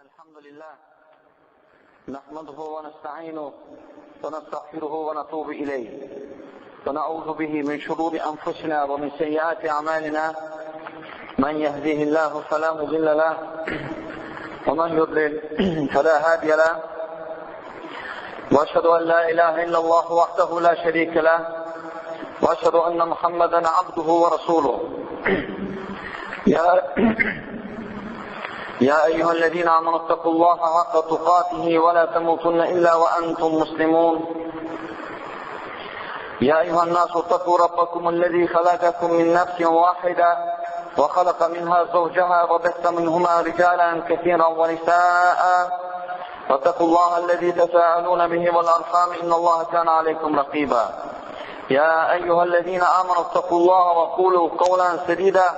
الحمد لله نحمده ونستعينه ونستغفره ونتوب إليه ونعوذ به من شرور أنفسنا ومن سيئات أعمالنا من يهديه الله فلا مضل له ومن يضلل فلا هادي له وأشهد أن لا إله إلا الله وحده لا شريك له وأشهد أن محمدا عبده ورسوله. يا أيها الذين آمنوا اتقوا الله حق تقاته ولا تموتن إلا وأنتم مسلمون. يا أيها الناس اتقوا ربكم الذي خلقكم من نفس واحدة وخلق منها زوجها وبث منهما رجالا كثيرا ونساء واتقوا الله الذي تساءلون به والأرحام إن الله كان عليكم رقيبا. يا أيها الذين آمنوا اتقوا الله وقولوا قولا سديدا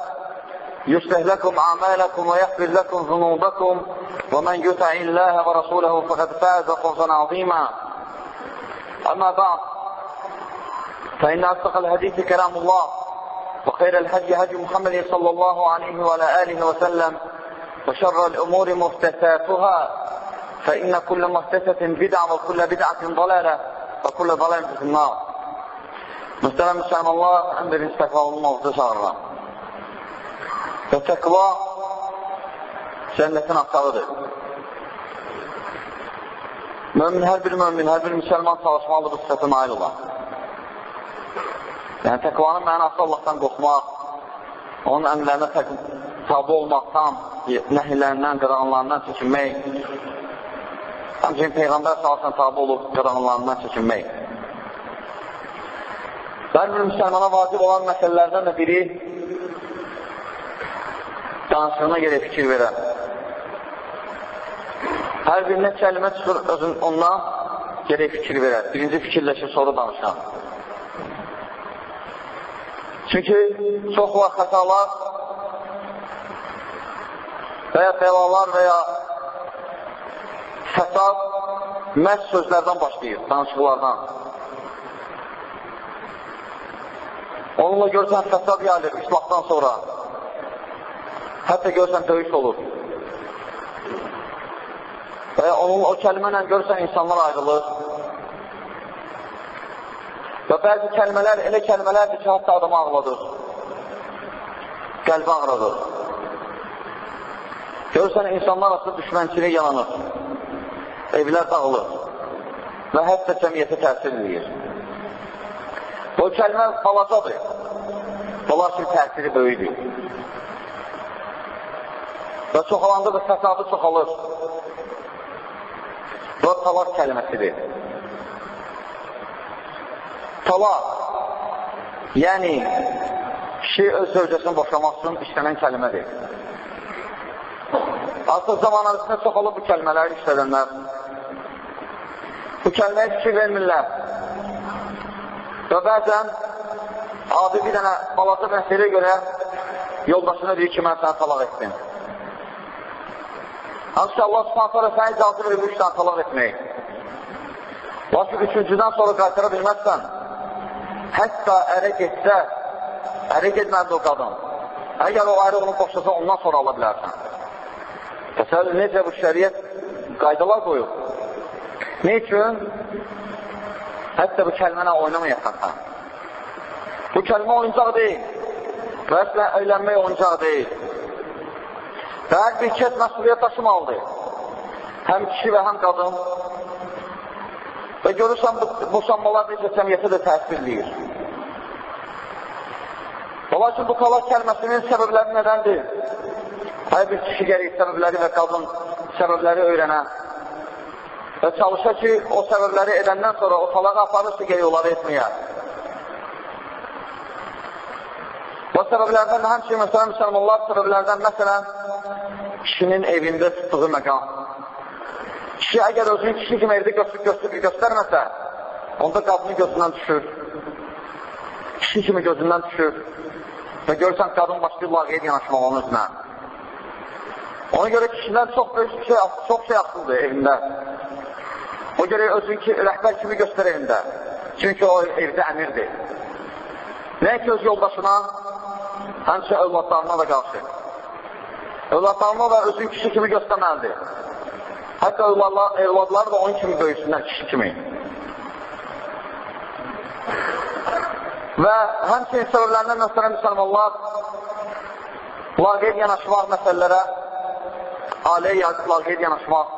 يصلح لكم أعمالكم ويغفر لكم ذنوبكم ومن يطع الله ورسوله فقد فاز فوزا عظيما. أما بعد، فإن أصدق الحديث كلام الله وخير الهدي هدي محمد صلى الله عليه وعلى آله وسلم وشر الأمور محدثاتها فإن كل محدثة بدعة وكل بدعة ضلالة وكل ضلالة في النار. Muhterem Müslümanlar, en birinci takva olmamızı çağırıram. Və təqva cənnətin açarıdır. Mömin, hər bir mömin, hər bir müsəlman çalışmalıdır bu sifətə nail olar. Yəni, təqvanın mənası Allahdan qorxmaq, onun əmrlərinə tabi olmaq, tam nəhillərindən, qadağanlarından çəkinmək, həmçinin Peyğəmbər sallallahu tabi olub qadağanlarından çəkinmək. Hər bir müsəlmana vacib olan məsələlərdən də biri danışığına görə fikir verər. Hər bir nə kəlmə çıxır, özün ondan gərək fikir verər. Birinci fikirləşir, sonra danışar. Çünki çox vaxt xətalar və ya bəlalar və ya fəsad məhz sözlərdən başlayır, danışıqlardan. Onunla görsən fəsad yayılır islahdan sonra. Hətta görsən döyüş olur. Və ya onun o kəlmə ilə görsən insanlar ayrılır. Və bəzi kəlmələr elə kəlmələrdir ki, hətta adamı ağladır. Qəlbi ağradır. Görsən insanlar arasında düşmənçilik yaranır. Evlər dağılır. Və hətta cəmiyyətə təsir edir. O kəlmə balacadır. Lakin təsiri böyükdür. Və çoxalanda da fəsadı çoxalır. Və talaq kəlməsidir. Talaq, yəni kişi öz zövcəsini boşamaq üçün işlənən kəlmədir. Artıq zaman arasında çoxalır bu kəlmələri işlədənlər. Bu kəlməyə fikir vermirlər. Və bəzən adi bir dənə balaca məsələyə görə yoldaşına deyir ki, mən sənə talaq etdim. Hansı ki, Allah Subhanahu taala sənə icazə verir 3 dənə talaq etməyi. Lakin üçüncüdən sonra qaytara bilməzsən. Hətta ərə getsə, ərə getməlidir o qadın. Əgər o ərə onu boşasa, ondan sonra ala bilərsən. Təsəvvür necə bu şəriət qaydalar qoyub? Ne üçün? Hətta bu kəlmənə oynamayasan sən. Bu kəlmə oyuncaq deyil. Və əslə evlənmək oyuncaq deyil. Və hər bir kəs məsuliyyət daşımalıdır. Həm kişi və həm qadın. Və görürsən, bu boşanmalar necə cəmiyyətə də təsir eləyir. Lakin bu talaq kəlməsinin səbəbləri nədəndir? Hər bir kişi gərək səbəbləri və qadın səbəbləri öyrənə. Və çalışa ki, o səbəbləri edəndən sonra o talağı aparırsa gərək onları etməyə. O səbəblərdən həmçinin, məsələn, müsəlmanlar səbəblərdən, məsələn, kişinin evində tutduğu məqam. Kişi əgər özünü kişi kimi evdə göstərməsə, onda qadının gözündən düşür. Kişi kimi gözündən düşür. Və görürsən, qadın başlayır laqeyd yanaşmaq onun özünə. Ona görə kişilər çox böyük şey, çox şey asılıdır evində. O görə özünü ki, rəhbər kimi göstər evində. Çünki o evdə əmirdir. Nə ki öz yoldaşına, həmçə övladlarına da qarşı. Övladlarına da özünü kişi kimi göstərməlidir. Hətta evladları da onun kimi böyüsünlər, kişi kimi. Və həmçinin səbəblərindən möhtərəm müsəlmanlar, laqeyd yanaşmaq məsələlərə, ailəyə laqeyd yanaşmaq,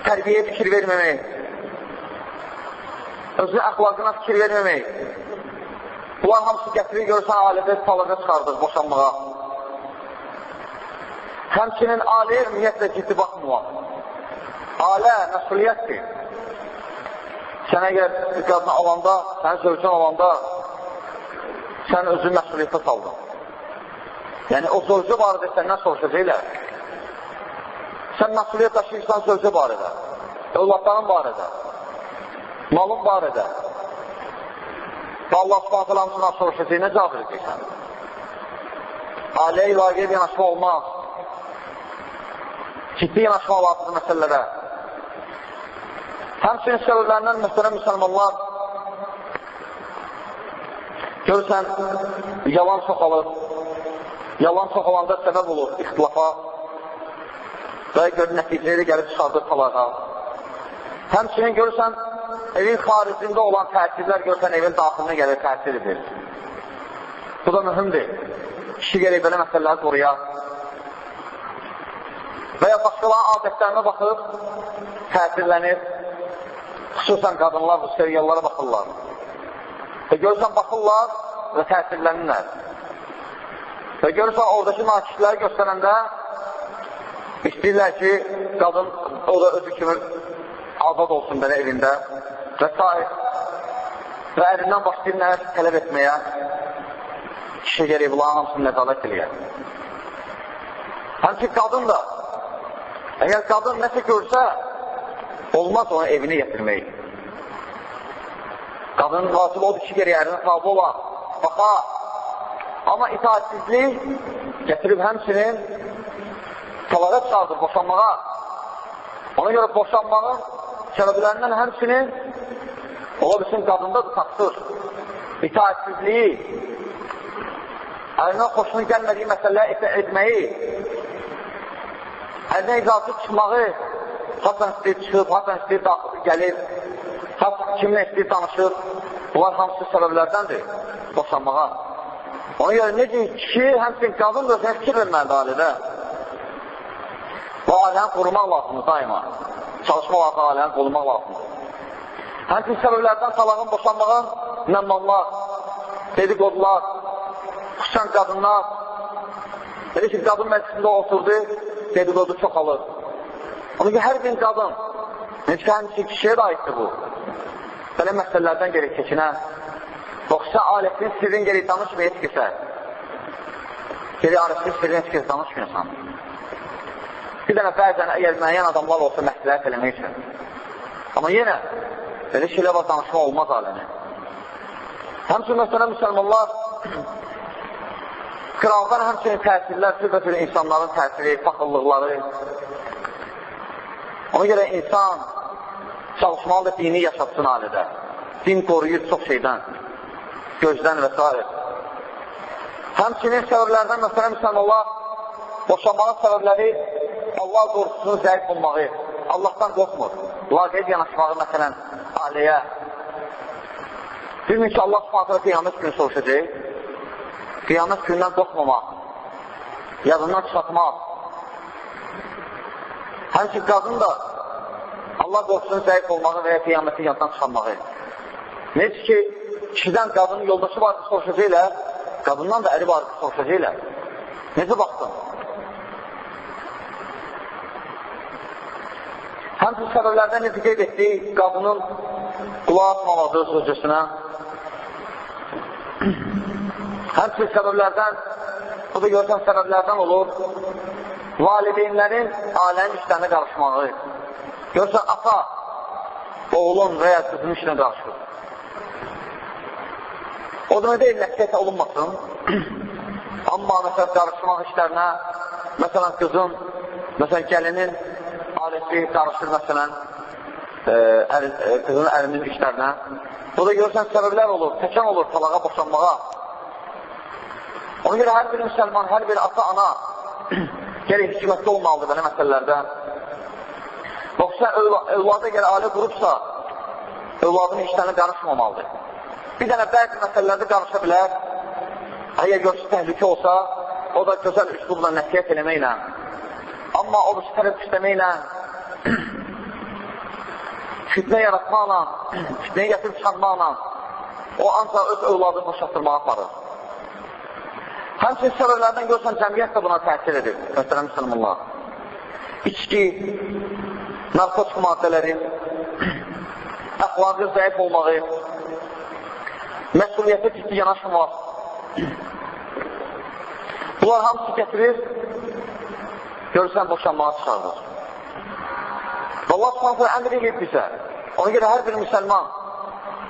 tərbiyəyə fikir verməmək, özünün əxlaqına fikir verməmək. Bunlar hamısı gətirir, görürsən, ailədə talaqa çıxardır boşanmağa. Həmçinin ailəyə ümumiyyətlə ciddi baxmamaq. Ailə məsuliyyətdir. Sən əgər qadını alanda, sənin zövcün alanda, sən özünü məsuliyyətə saldın. Yəni, o zövcü barədə səndən soruşacaqlar. Sən məsuliyyət daşıyırsan zövcə barədə, övladların barədə, malın barədə. Və Allah subhanət hələ hamısından soruşacaq, nə cavab verəcəksən? Ailəyə laqeyd yanaşma olmaz. Ciddi yanaşma lazımdır məsələlərə. Həmçinin səbəblərindən möhtərəm müsəlmanlar, görürsən, yalan çoxalır. Yalan çoxalanda səbəb olur ixtilafa və gör, nəticəyə də gəlib çıxardır talağa. Həmçinin görürsən, evin xaricində olan təsirlər görürsən, evin daxilinə gəlir, təsir edir. Bu da mühümdür. Kişi gerək belə məsələləri qoruya. Və ya başqalarının adətlərinə baxıb, təsirlənir. Xüsusən qadınlar bu seriallara baxırlar. Və görürsən, baxırlar və təsirlənirlər. Və görürsən, oradakı nakisləri göstərəndə istəyirlər ki, qadın o da özü kimi azad olsun belə evində və s. Və ərindən başlayır nələr tələb etməyə, kişi gerək bunların hamısını nəzarət eləyər. Həmçin qadın da, əgər qadın nəsə görsə, olmaz ona evini gətirmək. Qadının vacib odur ki, gerək ərinə tabi olar, baxa. Amma itaatsizlik gətirib həmçinin talaqa çıxardır, boşanmağa. Ona görə boşanmağın səbəblərindən həmçinin ola bilsin qadında da təqsir, itaatsizliyi, ərinə xoşuna gəlmədiyi məsələlər etməyi, ərinə icazə çıxmağı, hasan istəyir çıxıb, hasan istəyir gəlir, kimlə istəyir danışır, bunlar hamısı səbəblərdəndir boşanmağa. Ona görə necə kişi, həmçinin qadın da özünə fikir verməlidir ailədə. Bu ailəni qorumaq lazımdır daima. Çalışmaq lazımdır, ailəni qorumaq lazımdır. Həmçinin səbəblərdən talağın, boşanmağın nəmmanlar, dedikodular, xüsusən qadınlar. Elə ki, qadın məclisində oturdu, dedikodu çoxalır. Ona görə hər bir qadın, necə həmçinin kişiyə də aiddir bu. Belə məsələlərdən gerək keçinə. Yoxsa ailəsinin sirrini gerək danışmaya heç kəsə. Gerək ailəsinin sirrini heç kəsə danışmayasan. Bir dənə bəzən əgər müəyyən adamlar olsa məsləhət eləmək üçün. Amma yenə belə şeylər var, danışma olmaz ailəni. Həmçinin məsələn müsəlmanlar qıraqdan həmçinin təsirlər, cürbəcür insanların təsiri, paxıllıqları. Ona görə insan çalışmalıdır, dini yaşatsın ailədə. Din qoruyur çox şeydən, gözdən və s. Həmçinin səbəblərdən məsələn müsəlmanlar boşanmağın səbəbləri Allah qorxusunun zəif olmağı, Allahdan qorxmur, laqeyd yanaşmağı məsələn ailəyə. Bilmir ki, Allah subhanətə qiyamət günü soruşacaq. Qiyamət günündən qorxmamaq, yadından çıxartmaq. Həmçinin qadın da Allah qorxusunun zəif olmağı və ya qiyaməti yaddan çıxarmağı. Necə ki, kişidən qadının yoldaşı var ki, soruşacaqlar, qadından da əri var ki, soruşacaqlar. Necə baxdın? Həmçinin səbəblərdən necə qeyd etdik, qadının qulaq asmamağı sözcüsünə. Həmçinin səbəblərdən, bu da görürsən səbəblərdən olur, valideynlərin ailənin işlərinə qarışmağı. Görürsən, ata, oğlun və ya qızın işinə qarışır. O demək deyil, nəsihət olunmasın. Amma məsələn, qarışmaq işlərinə, məsələn, qızın, məsələn, gəlinin ailəsi qarışır, məsələn, qızın ərinin işlərinə. Bu da görürsən, səbəblər olur, təkan olur talağa, boşanmağa. Ona görə hər bir müsəlman, hər bir ata, ana Gərək hikmətli olmalıdır belə məsələlərdə. Yoxsa övlada gələ ailə qurubsa, övladın işlərinə qarışmamalıdır. Bir dənə bəzi məsələlərdə qarışa bilər. Əgər görsün təhlükə olsa, o da gözəl üslubla nəsihət eləməklə. Amma o birisi tərəf istəməklə, fitnə yaratmaqla, fitnəyə gətirib çıxartmaqla, o ancaq öz övladını boşaltdırmağa aparır. Həmçinin səbəblərdən görsən, cəmiyyət də buna təsir edir, möhtərəm müsəlmanlar. İçki, narkotik maddələri, əxlaqı zəif olmağı, məsuliyyətə ciddi yanaşmamaq. Bunlar hamısı gətirir, görürsən, boşanmağa çıxardır. Və Allah Subhanahu taala əmr eləyib bizə. Ona görə hər bir müsəlman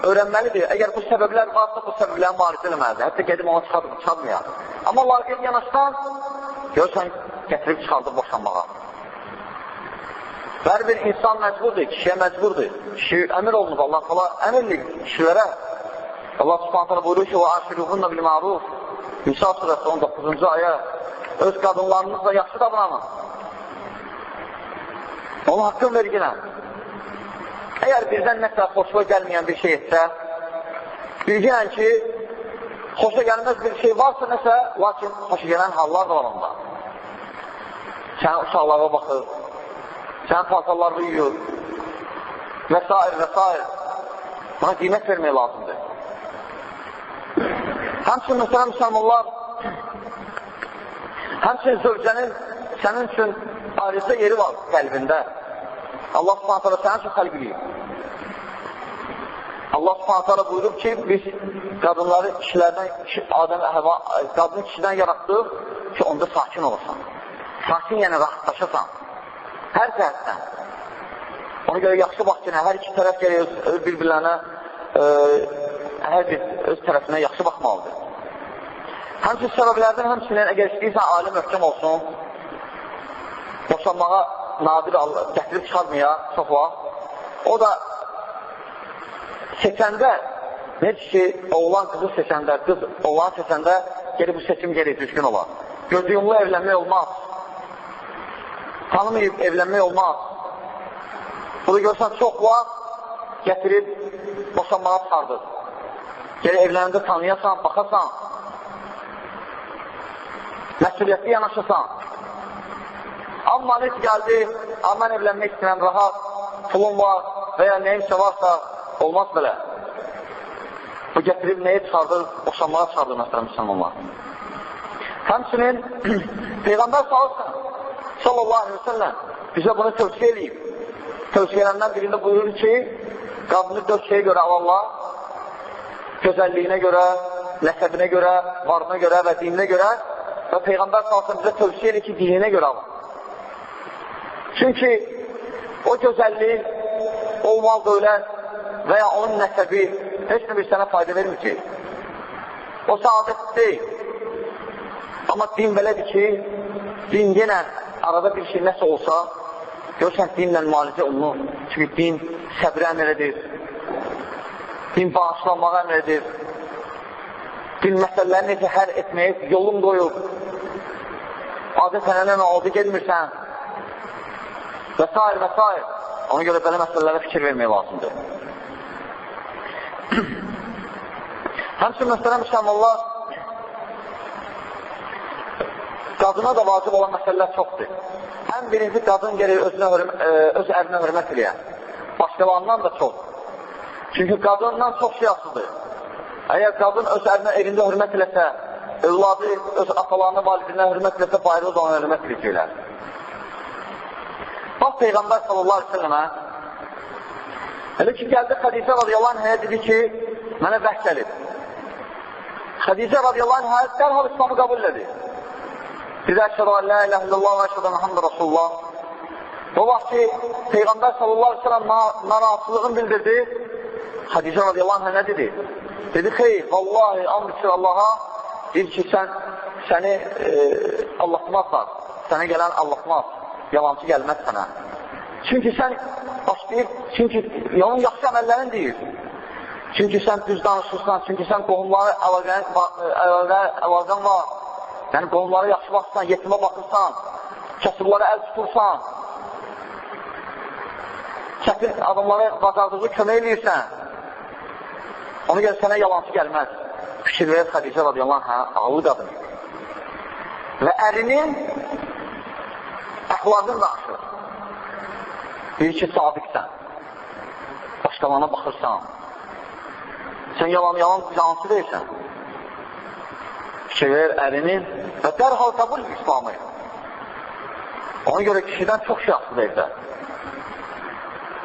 öyrənməlidir. Əgər bu səbəblər varsa, bu səbəbləri müalicə eləməlidir. Hətta gedib ona çıxartmayar. Amma laqeyd yanaşsan, görürsən, gətirib çıxardır boşanmağa. Hər bir insan məcburdur, kişiyə məcburdur. Kişi əmir olunub, Allah Teala əmr eləyib kişilərə. Allah Subhanahu taala buyurur ki: "Və aşiruhunna bil ma'ruf." Nisa surəsi 19-cu ayə. Öz qadınlarınızla yaxşı davranın. Onun haqqını verginə. Əgər birdən nəsə xoşuna gəlməyən bir şey etsə, bilginən ki, xoşa gəlməz bir şey varsa nəsə, lakin xoşa gələn hallar da var onda. Sənin uşaqlara baxır, sənin paltarlarını yuyur və s. və s. Buna qiymət vermək lazımdır. Həmçinin, məsələn, müsəlmanlar, həmçinin zövcənin sənin üçün ayrıca yeri var qəlbində. Allah Subhanahu taala sənin üçün xəlq eləyib. Allah Subhanahu taala buyurub ki, biz qadınları kişilərdən, Adəm, Həva, qadını kişidən yaratdıq ki, onda sakin olasan. Sakin, yəni rahatlaşasan. Hər tərəfdən. Ona görə yaxşı bax ki, hər iki tərəf gərək öz bir-birlərinə, hər bir öz tərəfinə yaxşı baxmalıdır. Həmçinin səbəblərdən, həmçinin əgər istəyirsən ailə möhkəm olsun, boşanmağa nadir gətirib çıxarmaya çox vaxt. O da seçəndə, necə ki, oğlan qızı seçəndə, qız oğlanı seçəndə, geri bu seçim geri düzgün olar. Gözüyumlu evlənmək olmaz. Tanımayıb evlənmək olmaz. Bunu görsən, çox vaxt gətirib boşanmağa çıxardır. Geri evlənəndə tanıyasan, baxasan, məsuliyyətli yanaşasan. Amma necə gəldi, mən evlənmək istəyirəm, rahat, pulum var və ya nəyimsə varsa, olmaz belə. Bu gətirib nəyə çıxardır? Boşanmağa çıxardır, məsələn, müsəlmanlar. Həmçinin Peyğəmbər sallallahu aleyhi ve sellem bizə bunu tövsiyə eləyib. Tövsiyələrindən birində buyurur ki, qadını dörd şeyə görə alarlar: gözəlliyinə görə, nəsəbinə görə, varına görə və dininə görə. Və Peyğəmbər sallallahu aleyhi ve sellem bizə tövsiyə eləyir ki, dininə görə alın. Çünki o gözəllik, o mal dövlət və ya onun nəsəbi heç bir sənə fayda verməyəcək. O səadət deyil. Amma din belədir ki, din yenə arada bir şey nəsə olsa, görürsən dinlə müalicə olunur. Çünki din səbrə əmr edir, din bağışlanmağa əmr edir, din məsələlərini necə həll etməyə yolun qoyub, adət ənənə oldu gelmirsən və s. və s. Ona görə belə məsələlərə fikir vermək lazımdır. Həmçinin, məsələn, müsəlmanlar, qadına da vacib olan məsələlər çoxdur. Ən birinci, qadın gerir öz ərinə hörmət eləyər. Başqalarından da çox. Çünki qadından çox şey asılıdır. Əgər qadın öz ərinə evində hörmət eləsə, övladı öz atalarına, validinə hörmət eləsə, bayrağı da ona hörmət eləyəcəklər. Bax, Peyğəmbər sallallahu aleyhi ve sellemə elə ki, gəldi Xədicə radiyallahu anhaya dedi ki, mənə vəhy gəlib. Xədicə radiyallahu anhə dərhal İslamı qəbul elədi. Dedi, əşhədu ən la ilahe illallah və əşhədu Muhammed Rasulullah. O vaxt ki, Peyğəmbər sallallahu aleyhi ve sellem narahatlığını bildirdi. Xədicə radiyallahu anhə nə dedi? Dedi, xeyr, vallahi, and içir Allaha, deyir ki, səni allatmazlar, sənə gələn allatmaz, yalancı gəlməz sənə. Çünki sən başlayıb, çünki onun yaxşı əməllərini deyir. Çünki sən düz danışırsan, çünki sən qohumlara əlaqən var. Yəni, qohumlara yaxşı baxırsan, yetimə baxırsan, Kasıblara əl tutursan, çətin adamlara bacardığı kömək eləyirsən. Ona görə sənə yalancı gəlməz. Fikir verir Xədicə radiyallahu anha, ağıllı qadın. Və ərinin əxlaqını danışır. Deyir ki, sadiqsən, başqalarına baxırsan, sən yalancı deyirsən. Fikir verir ərinin və dərhal qəbul İslamı. Ona görə kişidən çox şey asılıdır evdə.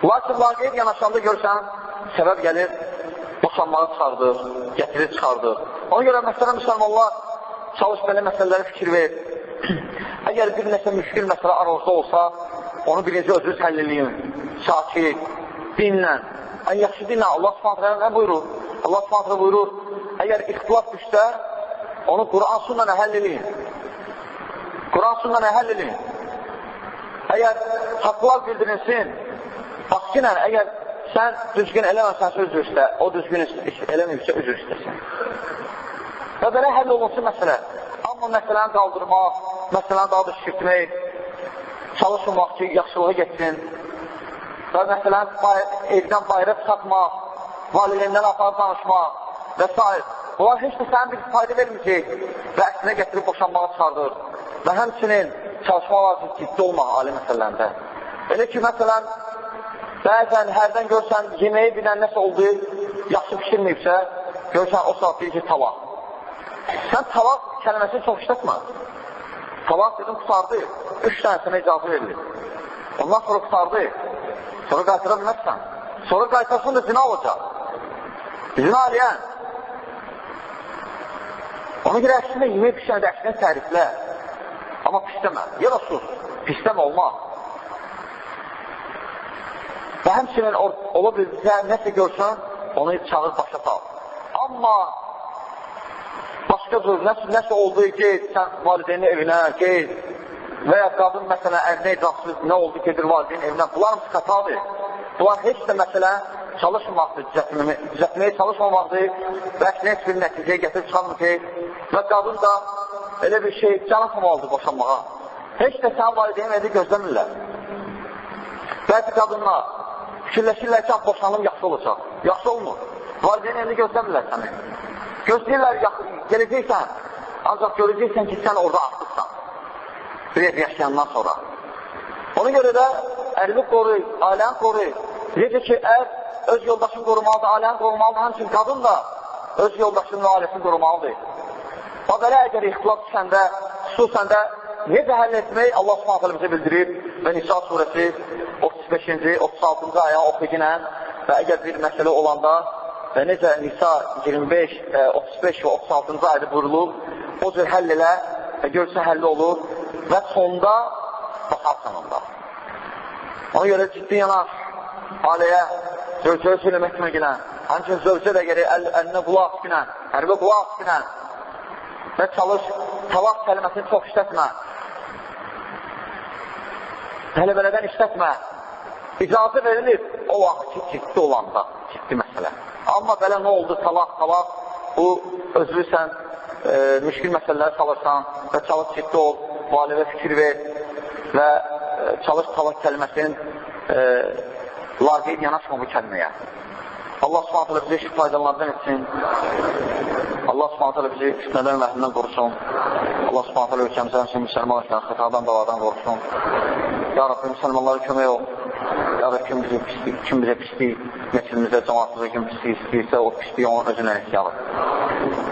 Lakin laqeyd yanaşanda görsən, səbəb gəlir, boşanmağı çıxardır, gətirir çıxardır. Ona görə məsələn, müsəlmanlar çalış belə məsələləri fikir ver. Əgər bir nəsə müşkül məsələ aranızda olsa, onu birinci özünüz həll eləyin. Sakit, dinlə. Ən yaxşı dinlə. Allah Subhanahu taala nə buyurur? Allah Subhanahu taala buyurur, əgər ixtilaf düşsə, onu Quran sünnə həll eləyin. Quran sünnə həll eləyin. Əgər haqlar bildirilsin, bax ki, əgər sən düzgün eləməsənsə üzr istə, o düzgün eləməyibsə üzr istəsin. Və belə həll olunsun məsələ. Amma məsələni qaldırmaq, məsələni daha da şişirtmək, çalışmaq ki, yaxşılığa getsin və məsələni evdən bayıra çıxartmaq, valideyndən aparıb danışmaq və s. Bunlar heç də sənin bir fayda verməyəcək və əksinə gətirib boşanmağa çıxardır. Və həmçinin çalışmaq lazım ciddi olmaq ali məsələlərində. Elə ki, məsələn, bəzən hərdən görsən, yeməyi bilən nəsə oldu, yaxşı pişirməyibsə, görsən o saat deyir ki, talaq. Sən talaq kəlməsini çox işlətmə. Talaq dedim, qutardı. 3 dənə sənə icazə verilir. Ondan sonra qutardı. Sonra qaytara bilməzsən. Sonra qaytarsan da zina olacaq. Zina eləyən. Ona görə əksinə yemək pişirəndə əksinə təriflə. Amma pisləmə. Ya da sus. Pisləmə olmaz. Və həmçinin ola bilsə, nəsə görsən, onu çağır başa sal. Amma başqa cür, nəsə oldu, get, sən valideynin evinə, get. Və ya qadın, məsələn, ərinə icazəsiz nə oldu, gedir valideynin evinə. Bunlar hamısı xətadır. Bunlar heç də məsələ çalışmaqdır, düzəltməyə çalışmamaqdır və əksinə heç bir nəticəyə gətirib çıxarmır ki, və qadın da elə bir şey can atmamalıdır boşanmağa. Heç də sənin valideynin evdə gözləmirlər. Bəzi qadınlar fikirləşirlər ki, boşanım yaxşı olacaq. Yaxşı olmur. Valideyn evdə gözləmirlər səni. Gözləyirlər, gələcəksən, ancaq görəcəksən ki, sən orada artıqsan. Bir ev yaşayandan sonra. Ona görə də ərini qoruy, ailəni qoruy. Necə ki, ər öz yoldaşını qorumalıdır, ailəni qorumalıdır, həmçinin qadın da öz yoldaşını və ailəsini qorumalıdır. Və belə əgər ixtilaf düşəndə, xüsusən də necə həll etmək Allah Subhanahu taala bizə bildirir və Nisa surəsi 35-ci, 36-cı ayə oxuyunə və əgər bir məsələ olanda və necə Nisa 25, 35 və 36-cı ayədə buyurulur, o cür həll elə və görsə həll olur və sonda baxarsan onda. Ona görə ciddi yanaş ailəyə, zövcəyə söyləmək günə, həmçinin zövcə də gərək əlinə qulaq günə, hərbə qulaq günə və çalış, talaq kəlməsini çox işlətmə. Hələ belədən işlətmə. İcazə verilir o vaxt ki, ciddi olanda, ciddi məsələ. Amma belə nə oldu, talaq, talaq, bu özünü sən müşkil məsələləri salırsan və çalış ciddi ol, validə fikir ver və çalış talaq kəlməsinin laqeyd yanaşma bu kəlməyə. Allah Subhanahu taala bizi faydalardan etsin. Allah Subhanahu taala bizi fitnədən və vəhmdən qorusun. Allah Subhanahu taala ölkəmizə, həmçinin müsəlman ölkələrini xətadan, baladan qorusun. Ya Rabbi, müsəlmanlara kömək ol. Ya Rabbi, kim bizə pislik, nəslimizə, cəmaatımıza kim pislik istəyirsə, o pisliyi onun özünə ehtiyar.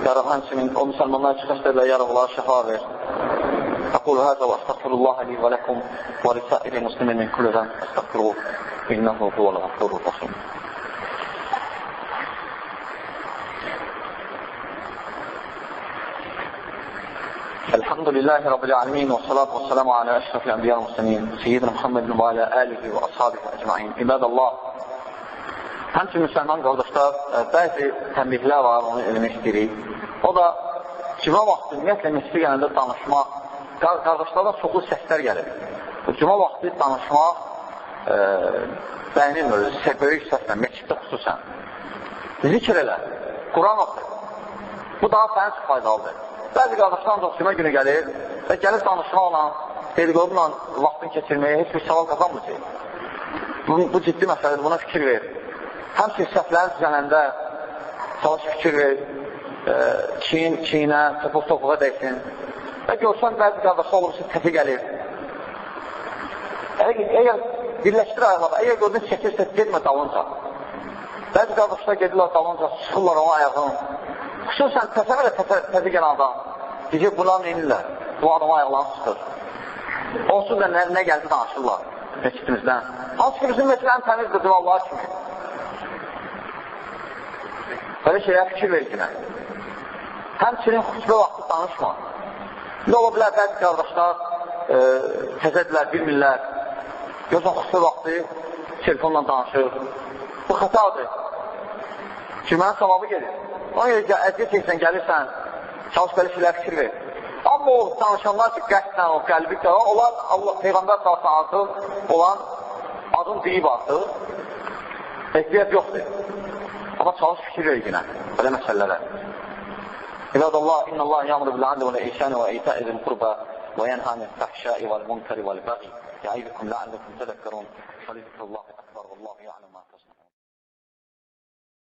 Ya Rabbi, həmçinin o müsəlmanlar ki, xəstədirlər, ya Rabbi, onlara şəfa ver. أقول هذا وأستغفر الله لي ولكم ولسائر المسلمين من كل ذنب أستغفروه إنه هو الغفور الرحيم. الحمد لله رب العالمين والصلاة والسلام على أشرف الأنبياء والمرسلين سيدنا محمد وعلى آله وأصحابه أجمعين. عباد الله, həmçinin müsəlman qardaşlar, bəzi tənbihlər var, onu eləmək istəyirik. O da cümə vaxtı ümumiyyətlə məscidə gələndə danışmaq, qardaşlardan çoxlu səslər gəlir. Cümə vaxtı danışmaq bəyənilmir, böyük səslə, məsciddə xüsusən. Zikr elə, Quran oxu. Bu daha sənin üçün faydalıdır. Bəzi qardaşlar ancaq cümə günü gəlir və gəlir danışmaqla, Dediqodla vaxtını keçirməyə heç bir savab qazanmayacaq. Bu ciddi məsələdir, buna fikir ver. Həmçinin səhvləri düzənəndə çalış fikir ver, çiyin çiyinə, topuq topuğa dəysin. Və görsən, bəzi qardaşlar olur ki, təpi gəlir. Əgər birləşdir ayaqları, əgər gördün çəkirsə, getmə dalınca. Bəzi qardaşlar gedirlər dalınca, sıxırlar onun ayağını. Xüsusən təsəvvür elə təpi gələn adam. Deyir, bunlar neynirlər? Bu adamın ayaqlarını sıxır. Onsuz da nə gəldi danışırlar məscidimizdən. Hansı ki, bizim məscid ən təmizdir duvarlar kimi. Belə şeyə fikir ver ki, həmçinin xütbə vaxtı danışma. Bir də ola bilər, bəzi qardaşlar təzədirlər, bilmirlər. Görsən, xütbə vaxtı telefonla danışır. Bu xətadır. Cümənin savabı gedir. Ona görə ki, əziyyət çəksən, gəlirsən, çalış belə şeylər fikir ver. Amma o danışanlar ki, qəsdən o qəlbi onlar Allah, Peyğəmbər sallallahu artıq olan adın deyib artıq. Ehtiyac yoxdur. Amma çalış fikir ver yenə belə məsələlərə. İbadallah, innallah ya'muru bil adli vel ihsani ve ita'i zil qurba ve yenha anil fahşai vel munkari vel baghi. Ya'idukum la'allakum tadhakkarun. Falizikrullahi akbar vallahu ya'lemu ma tasna'un.